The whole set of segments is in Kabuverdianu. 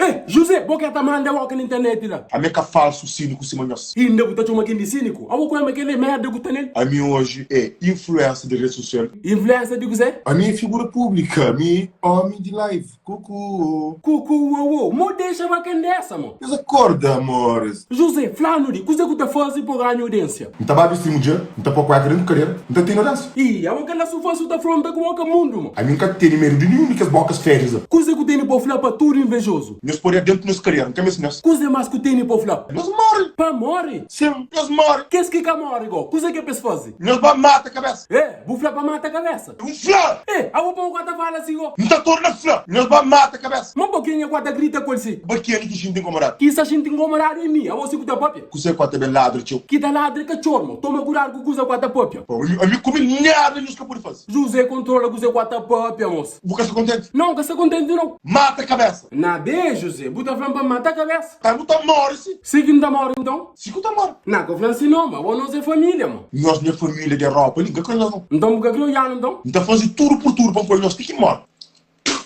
Eh, José, bo ke ta manda boka na internet la? Ami é ka falsu síniku sima nhos. Inda bu ta txoma ken di síniku? Abo ku ama kel-li merda ku ta nel? Ami oji é influencer di rede sosial. Influencer di kuzê? Ami é figura públika, ami é ómi di live. Kuku. Kuku uou, mo dexa ba ken dessa mo. Nhos acorda, amores. José, fla-nu di kuzê ku ta faze pa ganha audiência. N ta ba bisti mudjer, N ta pô kueka dentu kadera, N ta tene audiência. Ih, abo kel la su fã su ta fronta ku boka mundu mo. Ami N ka tene medu di ninhun di kes bokas fedis la. Kuzê ku tene pa fla pa tudu invejozu? Nhos pode dentu nhos kadera, N ka meste nhos. Kuzê más ku tene pa fla? Nhos more! Pa more? Sin, nhos more! Kes ki ka more go, kuzê ke pa es faze? Nhos ba mata kabesa! Eh, bu fla pa mata kabesa? N fla! Eh, abo pa bu ka ta fala si go? N ta torna fla! Nhos ba mata kabesa! Ma bo kenha ku a ta grita ku el si? Ba kenha ki xinti inkomodadu? Ki sa xinti inkomodadu é mi, abo si ku ta papia? Kuzê ku a ta ben ladra txeu? Ki ta ladra é katxor, mo. Toma kudadu ku kuza ku a ta papia. Ami ku mi nada nhos ka pode faze. José kontrola kuzê ku a ta papia, mos. Bu ka sta kontenti? Nau, N ka sta kontenti nau. Mata kabesa! Na be, José, bu ta fla-m pa N mata kabesa? Ta, bu ta móre si. Si ki N ta móre nton? Si ku ta móre. Na, ka fla-m si nau, ma bo nos é família, mo. Nhos nha família di Europa li, N ka krê nhos nau. Nton bu ka krê odja-nu nton? N ta faze tudu pur tudu pa N poi nhos ti ki N móre.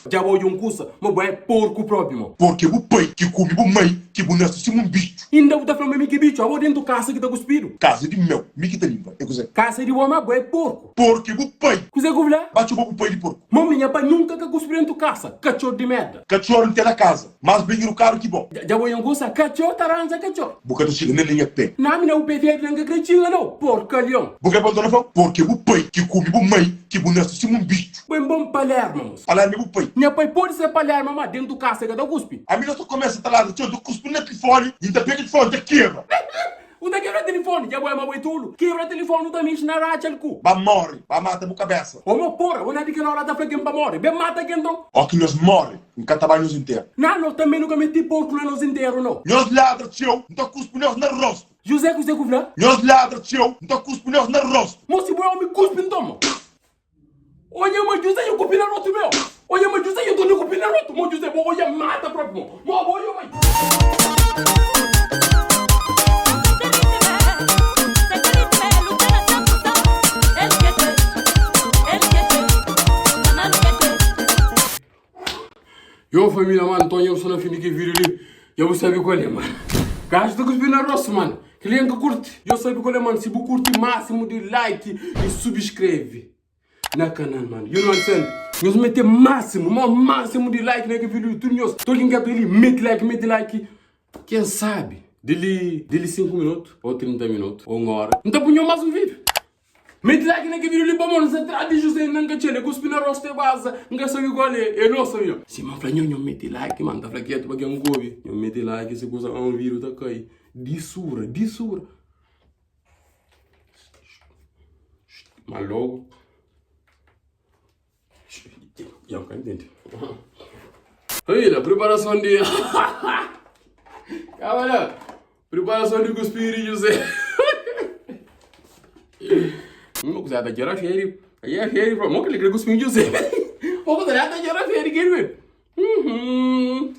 Dja bo odja un kusa, ma bo é porku propi, mo. Porku é bu pai ki kume bu mai ki bu nase sima un bitxu. Inda bu ta fla ma mi ki bitxu, abo dentu kasa ki ta kuspidu. Kasa di meu, mi ki ta limpa, é kuzê? Kasa di bo, ma bo é porku. Porku é bu pai. Kuzê ku fla? Ba txoma bu pai di porku. Mo mi nha pai nunka ka kuspi dentu kasa, katxor di merda. Katxor N ten na kasa, más ben irukadu ki bo. Dja bo odja un kusa, katxor ta ranja katxor. Bu ka ta txiga nen na nha pé. Na mi na bu pé fedi la N ka kre txiga nau, porkalion. Bu kre pa N torna fla-u? Porku é bu pai ki kume bu mai ki bu nase sima un bitxu. Ben bon Palerma, mos. Palerma é bu pai. Nha pai pode ser Palerma, ma dentu kasa e ka ta kuspi. Ami na ta kumesa ta ladra txeu, ta kuspi na tilifoni i N ta pega tilifoni N ta kebra. U ta kebra tilifoni, dja bo é ma bo é tolu. Kebra tilifoni u ta mixi na ratxa el ku. Ba more, ba mata bu kabesa. Ô mo pora, bo na di kel ora ta fla ken pa more, ben mata ken nton. Ó ki nhos more, N ka ta ba nhos interu. Na, nos tanbe nu ka meti porku na nos interu, no. Nhos ladra txeu, N ta kuspi nhos na rostu. Juzé kuzé ku fla? Nhos ladra txeu, N ta kuspi nhos na rostu. Mo si bo é omi kuspi nton, mo. Odja ma José yo ku pina rotu meu. Odja ma José yo torna ku pina rotu. Mo José bo odja mata propi mo. Mo bo yo mai. Yo família mano, nton eu sta na fim di ki vídeo li. Dja bu sabe qual é mano. Gajo ta cuspi na rosto mano. Kel-li N ka kurti. Dja sabe qual é mano. Si bu kurti máximo di like e subscreve na canal mano. You know what I'm saying? Nhos mete máximo, mo máximo di like na kel vídeo li. Tudo nhos. Tudo quem quer ali, mete like, mete like. Quem sabe, di li, di li 5 minuto, ou 30 minuto, ou 1 hora, N ta punho mais um vídeo. Mete like na kel video li pamodi N sa tra di José N ka txel e kuspi na rostu e baza N ka sabi kual e e nos sabia Si ma fla nho nho mete like ma N ta fla ketu pa ken ku obi nho mete like si kusa un video ta kai di sura di sura ma logo Ya ka ntende Família, preparason di Calma lá. Preparason di kuspiri José. Mo kusa ta txera feri. Aí é feri, mo que ele quer cuspir José. Mo kusa ta txera feri, quer ver? Uhum.